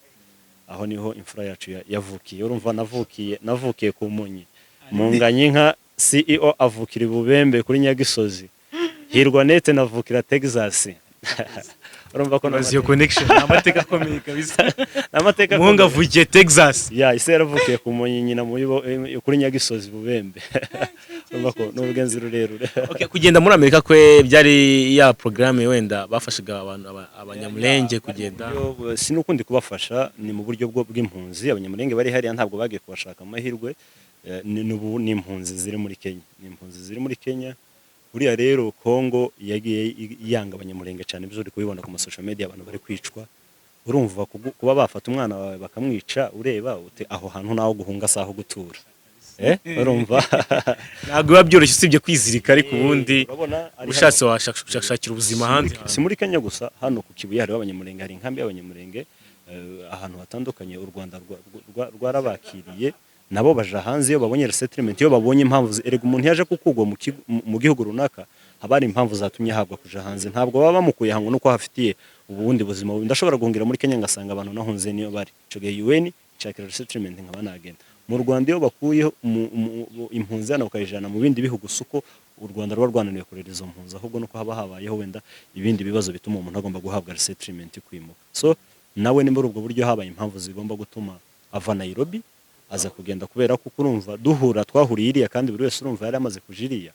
aho niho imfura yacu yavukiye. Urumva navukiye ku Munyi Munganyinka, CEO avukira i Bubembe kuri Nyagisozi, Hirwa Nete navukira Texas. Urumva ko Ibaze iyo connection, ni amateka akomeye kabisa. Amateka Umuhungu akomeye. avukiye Texas. Ya ise yaravukiye ku Munyi, nyina muri kuri Nyagisozi Bubembe. Urumva ko ni urugenzi rurerure. Okay, kugenda muri Amerika kwe byari ya programme wenda bafashaga abantu abanyamulenge kugenda? Si n'ukundi kubafasha, ni mu buryo bw'impunzi. Abanyamulenge bari hariya ntabwo bagiye kubashaka amahirwe, n'ubu ni impunzi ziri muri Kenya, ni impunzi ziri muri Kenya. Buriya rero Kongo yagiye yanga abanyamulenge cyane, ibyo uri kubibona ku ma social media, abantu bari kwicwa. Urumva kuba bafata umwana wawe bakamwica ureba ute, aho hantu naho guhunga si aho gutura, urumva? Ntabwo biba byoroshye usibye kwizirika, ariko ubundi Urabona ari ushatse washakira ubuzima ahandi. Si muri Kenya gusa, hano ku Kibuye hariho abanyamulenge, hari inkambi y'abanyamulenge, ahantu hatandukanye u Rwanda rwarabakiriye, nabo baja hanze iyo babonye resettlement, iyo babonye impamvu erega umuntu yaje kukugwa mu gihugu runaka haba hari impamvu zatumye ahabwa kuja hanze. Ntabwo baba bamukuye hango nuko hafitiye ubundi buzima bubi. Ndashobora guhungira muri Kenya ngasanga abantu nahunze niyo bari, ico gihe UN nshakira resettlement nkaba nagenda. Mu Rwanda iyo bakuyeho impunzi hano bakayijana mu bindi bihugu, suko u Rwanda ruba rwananiwe kurera izo mpunzi, ahubwo nuko haba habayeho wenda ibindi bibazo bituma umuntu agomba guhabwa resettlement, kwimuka. So nawe ni muri ubwo buryo habaye impamvu zigomba gutuma ava Nairobi aza kugenda, kubera ko urumva duhura twahuriye iriya, kandi buri wese urumva yari amaze kuja iriya.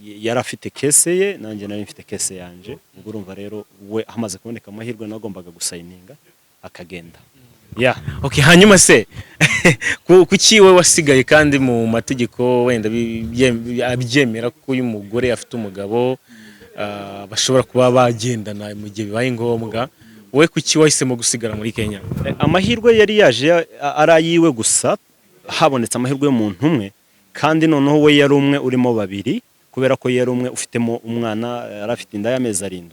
Yari afite case ye, nanjye nari mfite case yanje. Ubwo urumva rero we hamaze kuboneka amahirwe nagombaga gusigninga akagenda, yeah. Okay, hanyuma se kuki we wasigaye, kandi mu mategeko wenda abyemera ko uyu mugore afite umugabo, bashobora kuba bagendana mu gihe bibaye ngombwa? Wowe kuki wahisemo gusigara muri Kenya? Amahirwe yari yaje ari ayiwe gusa. Habonetse amahirwe y'umuntu umwe, kandi noneho we yari umwe urimo babiri, kubera ko yari umwe ufitemo umwana, yari afite inda y'amezi 7.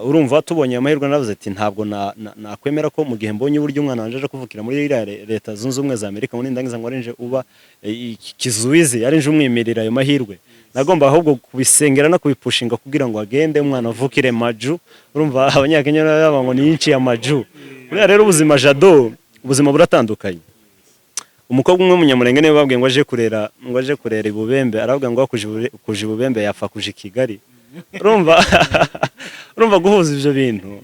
Urumva tubonye ayo mahirwe, naravuze ati ntabwo nakwemera ko mu gihe mbonye uburyo umwana wanje aje kuvukira muri iriya Leta Zunze Ubumwe za Amerika, ngo nindangiza ngo arinje uba kizuizi, arinje umwimirira ayo mahirwe. Nagomba ahubwo kubisengera no kubipushinga kugira ngo agende, umwana avukire maju. Urumva Abanyakenya baba ngo ni inchi ya maju. Buriya rero ubuzima, Jado, ubuzima buratandukanye. Umukobwa umwe w'Umunyamurenge niwe babwiye ngo aje kurera ibubembe, aravuga ngo kuja ibubembe yapfa kuja i Kigali. Urumva guhuza ibyo bintu.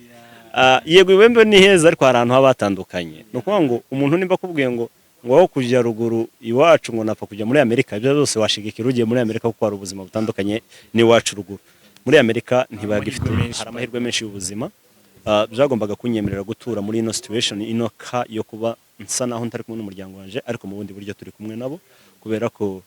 Yego, ibubembe ni heza, ariko hari ahantu haba hatandukanye. Ni ukuvuga ngo umuntu nimba akubwiye ngo aho kujya ruguru iwacu ngo napfa kujya muri Amerika, ibyo byose washigikira ugiye muri Amerika, kuko hari ubuzima butandukanye n'iwacu ruguru. Muri Amerika ntibagifite Amahirwe menshi. Hari amahirwe menshi y'ubuzima. Byagombaga kunyemerera gutura muri ino situation, ino ka yo kuba nsa naho ntari kumwe n'umuryango wanje, ariko mu bundi buryo turi kumwe nabo, kubera ko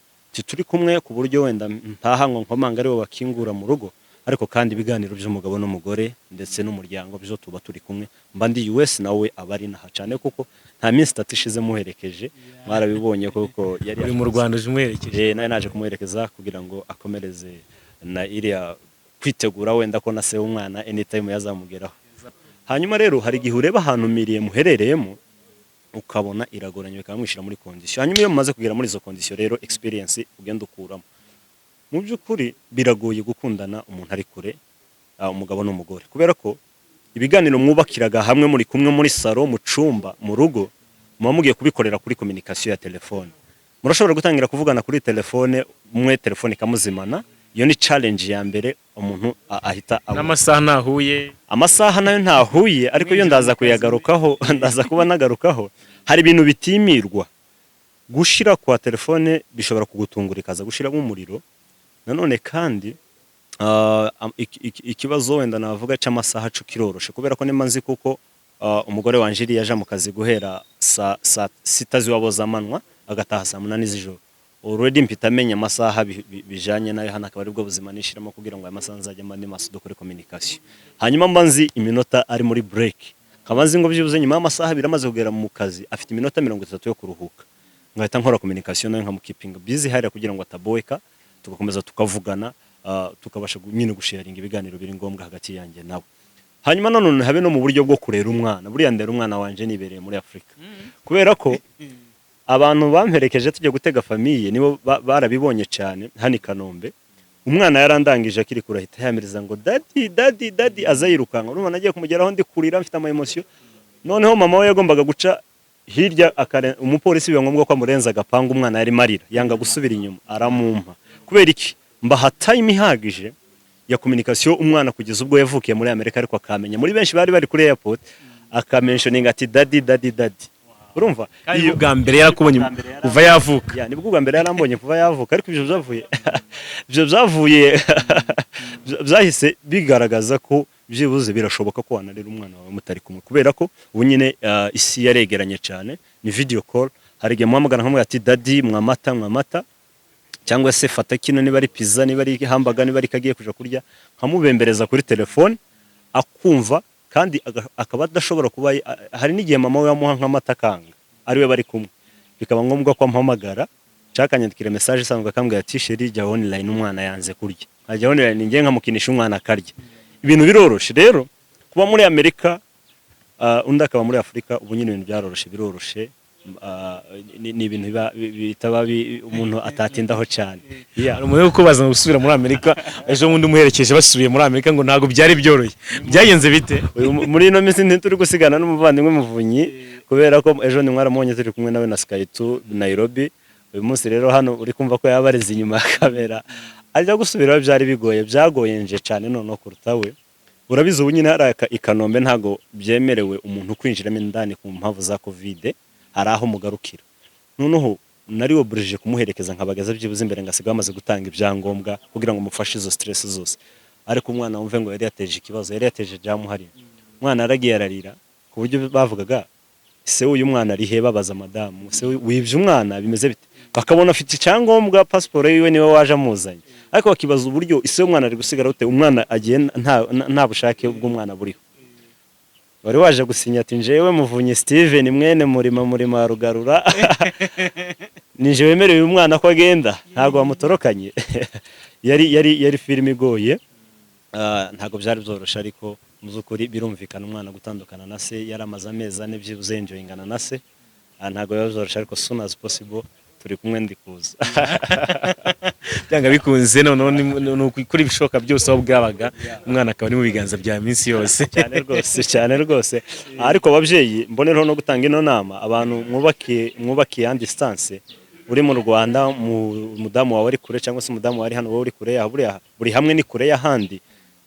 turi kumwe ku buryo wenda ntaha ngo nkomanga aribo bakingura mu rugo, ariko kandi ibiganiro by'umugabo n'umugore ndetse n'umuryango byo tuba turi kumwe. Mba ndi US, nawe aba ari naha cyane, kuko nta minsi 3 ishize muherekeje, mwarabibonye kuko yari Uri mu Rwanda uje umuherekeje. Nawe naje kumuherekeza kugira ngo akomereze na iriya kwitegura, wenda ko na se w'umwana anytime yazamugeraho. Hanyuma rero hari igihe ureba ahantu miriye muherereyemo ukabona iragoranye, bikaba mwishyira muri condition. Hanyuma iyo mumaze kugera muri izo condition rero, experience ugenda ukuramo, mu by'ukuri biragoye gukundana umuntu ari kure, umugabo n'umugore, kubera ko ibiganiro mwubakiraga hamwe muri kumwe muri salo, mu cumba, mu rugo, muba mugiye kubikorera kuri communication ya telefone. Murashobora gutangira kuvugana kuri telefone, umwe telefone ikamuzimana. Iyo ni challenge ya mbere umuntu ahita abona. N'amasaha ntahuye. Amasaha nayo ntahuye, ariko iyo ndaza kuyagarukaho, ndaza kuba nagarukaho. Hari ibintu bitimirwa. Gushira kwa telefone bishobora kugutungura ikaza gushiramo umuriro. Nanone kandi ikibazo wenda navuga cy'amasaha cyo kiroroshe, kubera ko nimba nzi kuko umugore wanje iriya aja mu kazi guhera saa 6 z'iwabo z'amanywa, agataha saa 8 z'ijoro, already mpita amenya amasaha bijanye nayo. Hano akaba aribwo buzima nishiramo kugira ngo aya masaha nzajye mba ndi maso, dukore communication. Hanyuma mba nzi iminota ari muri break, nkaba nzi ngo byibuze nyuma y'amasaha 2 amaze kugera mu kazi afite iminota 30 yo kuruhuka, ngahita nkora communication nawe, nkamukipinga busy hariya kugira ngo ataboeka, tugakomeza tukavugana, tukabasha nyine gusharinga ibiganiro biri ngombwa hagati yanjye nawe. Hanyuma nanone habe no mu buryo bwo kurera umwana. Buriya ndera umwana wanje nibereye muri Afurika, kubera ko abantu bamperekeje tujya gutega famille nibo barabibonye cyane. Hano i Kanombe umwana yarandangije akiri kure, ahita yamiriza ngo "Daddy, daddy, daddy", aza yirukanka. Urumva nagiye kumugeraho ndi kurira, mfite ama emotion. Noneho mama we yagombaga guca hirya, umupolisi biba ngombwa ko amurenza agapanga. Umwana yari marira, yanga gusubira inyuma, aramumpa. Kubera iki? Mbaha time ihagije ya communication umwana, kugeza ubwo yavukiye muri Amerika, ariko akamenya muri benshi bari bari kuri airport, akamentioninga ati "Daddy, daddy, daddy". Urumva Kandi bwa mbere yarakubonye kuva yavuka. Ya, nibwo bwa mbere yarambonye kuva yavuka. Ariko ibyo byavuye byahise bigaragaza ko byibuze birashoboka ko wanarera umwana wawe mutari kumwe, kubera ko ubu nyine isi yaregeranye cyane, ni video call. Hari igihe muhamagara nkamubwira ati "Daddy, mwamata, mwamata", cyangwa se "Fata kino", niba ari pizza, niba ari hamburger, niba ari kagiye kuja kurya, nkamubembereza kuri telefone akumva. Kandi akaba adashobora kuba, hari n'igihe mama we amuha nk'amata akanga, ariwe bari kumwe, bikaba ngombwa ko ampamagara cyangwa akanyandikira message isanzwe, akambwira ati "Chéri, jya online, umwana yanze kurya." Nkajya online njye nkamukinisha, umwana akarya. Ibintu biroroshe rero kuba muri Amerika, undi akaba muri Afurika. Ubu nyine ibintu byaroroshe, biroroshe. Ni ibintu bitaba umuntu atatindaho cyane. Yeah. Hari umuntu uri kubaza ngo gusubira muri Amerika, ejo bundi umuherekeje basubiye muri Amerika, ngo ntabwo byari byoroshye, byagenze bite? Muri ino minsi ntituri gusigana n'umuvandimwe Muvunyi, kubera ko ejo ni mwaramubonye turi kumwe nawe na Sky 2 Nairobi. Uyu munsi rero hano uri kumva ko yabareze inyuma ya kamera, ajya gusubirayo byari bigoye, byagoye nje cyane noneho kuruta we. Urabizi, ubu nyine hari i Kanombe ntabwo byemerewe umuntu kwinjiramo indani ku mpamvu za Covid, hari aho mugarukira. Noneho nari obligé kumuherekeza, nkabageza byibuze imbere, ngasiga bamaze gutanga ibyangombwa kugira ngo mufashe izo stress zose. Ariko umwana wumve ngo yari yateje ikibazo, yari yateje jam hariya. Umwana yaragiye ararira ku buryo bavugaga "Se w'uyu mwana ari he?" Babaza madamu, "Se wibye umwana, bimeze bite?" Bakabona afite icyangombwa, pasiporo yiwe, niwe waje amuzanye, ariko bakibaza uburyo ise w'umwana ari gusigara ute, umwana agiye nta bushake bw'umwana buriho. Wari waje gusinya ati: "Njyewe Muvunyi Steven, mwene Murima, Murima wa Rugarura, nije wemereye uyu mwana ko agenda, ntabwo wamutorokanye." Yari filime igoye. Ntabwo byari byoroshye, ariko mu by'ukuri birumvikana, umwana gutandukana na se, yari amaze amezi 4 byibuze enjoyingana na se. Ntabwo biba byoroshye, ariko soon as possible turi kumwe, ndi kuza. Byanga bikunze noneho ni ukuri ibishoboka byose aho bwabaga, umwana akaba ari mu biganza bya minsi yose. Cyane rwose, cyane rwose. Ariko ababyeyi, mbonereho no gutanga ino nama: abantu mwubakiye en distance, uri mu Rwanda, umudamu wawe ari kure, cyangwa se umudamu wawe ari hano, wowe uri kure yaho, buriya buri hamwe ni kure y'ahandi.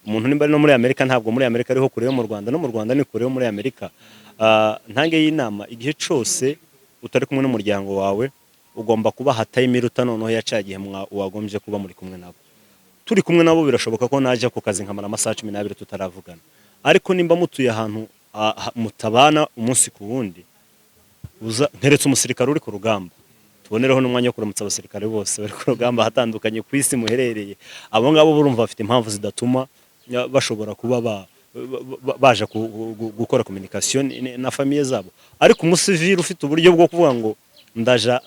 Umuntu nimba ari no muri Amerika, ntabwo muri Amerika ariho kure yo mu Rwanda, no mu Rwanda ni kure yo muri Amerika. Ntange y'inama: igihe cyose utari kumwe n'umuryango wawe, ugomba kubaha time iruta noneho yacaye igihe wagombye kuba muri kumwe nabo. Turi kumwe nabo, birashoboka ko najya ku kazi nkamara amasaha 12 tutaravugana, ariko nimba mutuye ahantu mutabana umunsi ku wundi, uza nkeretse umusirikare uri ku rugamba. Tubonereho n'umwanya wo kuramutsa abasirikare bose bari ku rugamba ahatandukanye ku isi muherereye. Abo ngabo burumva bafite impamvu zidatuma bashobora kuba baje gukora communication na famille zabo. Ariko umusivili ufite uburyo bwo kuvuga ngo ndaja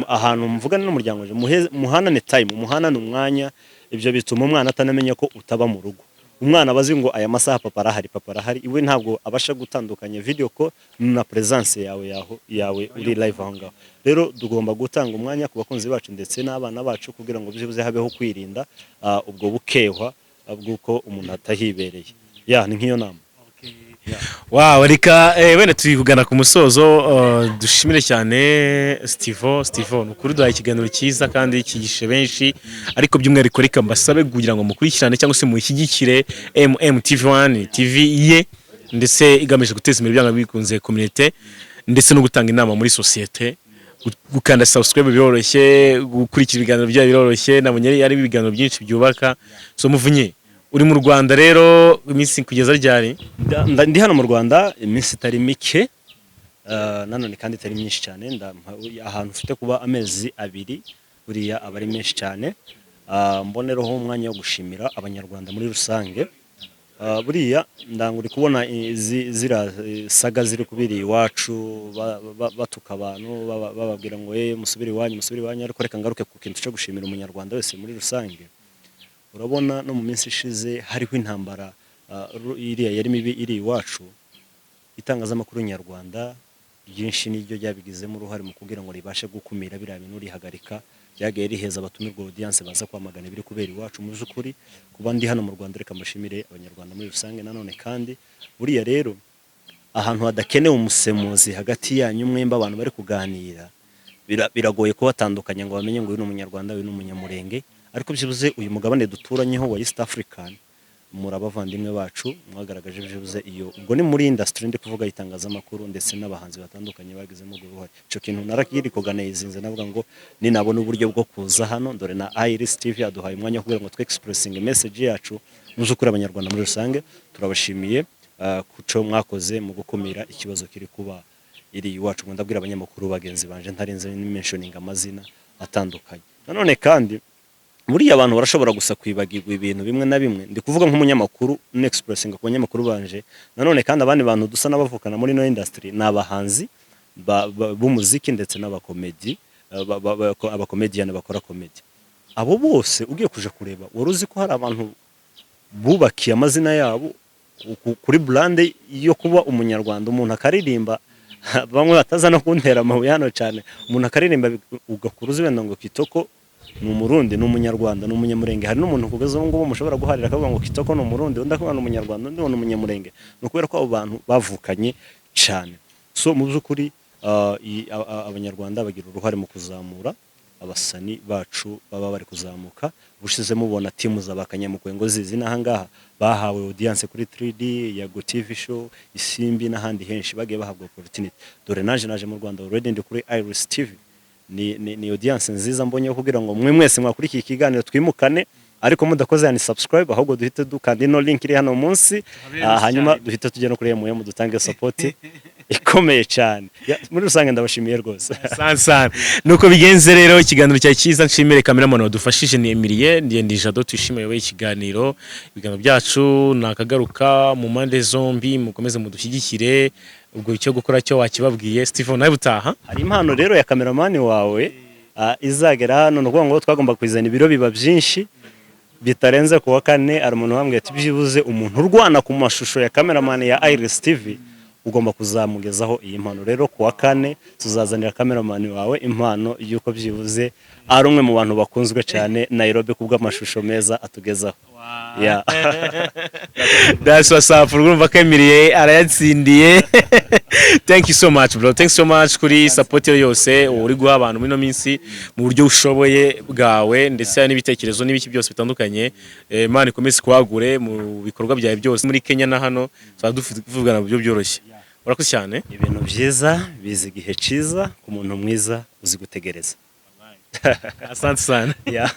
ahantu mvugane n'umuryango wanje, muhanane time, muhanane umwanya. Ibyo bituma umwana atanamenya ko utaba mu rugo. Umwana aba azi ngo aya masaha papa arahari, papa arahari iwe. Ntabwo abasha gutandukanya video call na presence yawe yaho yawe uri live aho ngaho. Rero tugomba gutanga umwanya ku bakunzi bacu ndetse n'abana bacu, kugira ngo byibuze habeho kwirinda ubwo bukehwa bw'uko umuntu atahibereye. Ya, ni nk'iyo nama. Wow, reka wenda turi kugana ku musozo, dushimire cyane Stivo. Stivo, ni ukuri duhaye ikiganiro cyiza kandi cyigishe benshi, ariko by'umwihariko reka mbasabe kugira ngo mukurikirane cyangwa se mushyigikire MMTV1 TV ye, ndetse igamije guteza imbere byanga bikunze community ndetse no gutanga inama muri sosiyete. Gukanda subscribe biroroshye, gukurikira ibiganiro byayo biroroshye, nabonye ari ibiganiro byinshi byubaka. So Muvunyi, uri mu Rwanda rero iminsi kugeza ryari? Ndi hano mu Rwanda iminsi itari mike, nanone kandi itari myinshi cyane. Ahantu ufite kuba amezi 2 buriya aba ari menshi cyane. Mbonereho umwanya wo gushimira Abanyarwanda muri rusange. Buriya ndanga uri kubona ziriya saga ziri kubiri iwacu, batuka abantu, bababwira ngo musubire iwanyu, musubire iwanyu. Ariko reka ngaruke ku kintu cyo gushimira Umunyarwanda wese muri rusange. Urabona no mu minsi ishize hariho intambara, iriya yari mibi iri iwacu. Itangazamakuru nyarwanda ryinshi niryo ryabigizemo uruhare mu kugira ngo ribashe gukumira biriya bintu, rihagarika. Ryagiye riheza abatumirwa audience baza kwamagana ibiri kubera iwacu. Mu by'ukuri, kuba ndi hano mu Rwanda, reka mbashimire Abanyarwanda muri rusange. Nanone kandi buriya rero ahantu hadakenewe umusemuzi hagati yanyu mwembi, abantu bari kuganira, biragoye kubatandukanya ngo bamenye ngo uyu ni Umunyarwanda, uyu ni Umunyamurenge. Ariko byibuze uyu mugabane duturanyeho wa East African, muri abavandimwe bacu, mwagaragaje byibuze iyo. Ubwo ni muri industry ndi kuvuga itangazamakuru, ndetse n'abahanzi batandukanye bagizemo urwo ruhare. Icyo kintu narakirikoganizinze, navuga ngo ninabona uburyo bwo kuza hano, dore na Iris TV aduhaye umwanya wo kugira ngo twe expressing message yacu. Mu by'ukuri, Abanyarwanda muri rusange turabashimiye kuco mwakoze mu gukumira ikibazo kiri kuba iri iwacu. Ngo ndabwira abanyamakuru bagenzi banje, ntarinze mentioning amazina atandukanye. Nanone kandi buriya abantu barashobora gusa kwibagirwa ibintu bimwe na bimwe. Ndi kuvuga nk'umunyamakuru, n'expressing ku banyamakuru banje. Nanone kandi abandi bantu dusa n'abavukana muri ino industry ni abahanzi b'umuziki ndetse n'abakomedi, abakomediyani bakora comedy. Abo bose ugiye kuja kureba, wari uzi ko hari abantu bubakiye amazina yabo kuri brand yo kuba Umunyarwanda? Umuntu akaririmba, bamwe bataza no kuntera amabuye hano cyane, umuntu akaririmba ugakura uzi wenda ngo Kitoko ni Umurundi, ni Umunyarwanda, ni Umunyamurenge. Hari n'umuntu kugeza ubu ngubu mushobora guharira akavuga ngo Kitoko ni Umurundi, undi akavuga ni Umunyarwanda, undi ngo ni Umunyamurenge. Ni ukubera ko abo bantu bavukanye cyane. So mu by'ukuri Abanyarwanda bagira uruhare mu kuzamura abasani bacu baba bari kuzamuka. Ubushize mubona timu za Bakanyamukwe ngo zizi n'ahangaha bahawe audience kuri 3D, Yago TV Show, Isimbi n'ahandi henshi bagiye bahabwa opportunity. Dore naje mu Rwanda, already ndi kuri Iris TV. Ni audience nziza mbonye kugira ngo mwe mwese mwakurikiye ikiganiro twimukane. Ariko mudakoze yani subscribe, ahubwo duhite dukanda ino link iri hano munsi. Hanyuma duhite tujya no kuri MM, dutange support ikomeye cyane. Ya, muri rusange ndabashimiye rwose. Sana nuko bigenze rero, ikiganiro cyari cyiza. Nshimire cameraman wadufashije ni Emilie, ndiye ndi Jado tuyishimiye uyoboye ikiganiro. Ibiganiro byacu nakagaruka mu mpande zombi, mukomeze mudushyigikire. Ubwo icyo gukora cyo wakibabwiye. Stephen, nawe butaha. Hari impano rero ya cameraman wawe izagera hano. Ni ukuvuga ngo twagomba kuzana ibiro biba byinshi bitarenze ku wa kane. Hari umuntu wambwiye ati byibuze umuntu urwana ku mashusho ya cameraman ya Iris TV ugomba kuzamugezaho iyi mpano. Rero ku wa kane tuzazanira cameraman wawe impano y'uko byibuze ari umwe mu bantu bakunzwe cyane Nairobi kubw'amashusho meza atugezaho. Yeah. That's what's up. Urumva ko Emilie arayatsindiye. Thank you so much, bro. Thanks so much kuri support yose uri guha abantu muri ino minsi mu buryo ushoboye bwawe, ndetse n'ibitekerezo n'ibiki byose bitandukanye. Imana ikomeze kuhagure mu bikorwa byawe byose muri Kenya na hano, tuzaba tuvugana mu buryo byoroshye. Urakoze cyane. Ibintu byiza biza igihe cyiza ku muntu mwiza uzi gutegereza. Asante sana. Yeah.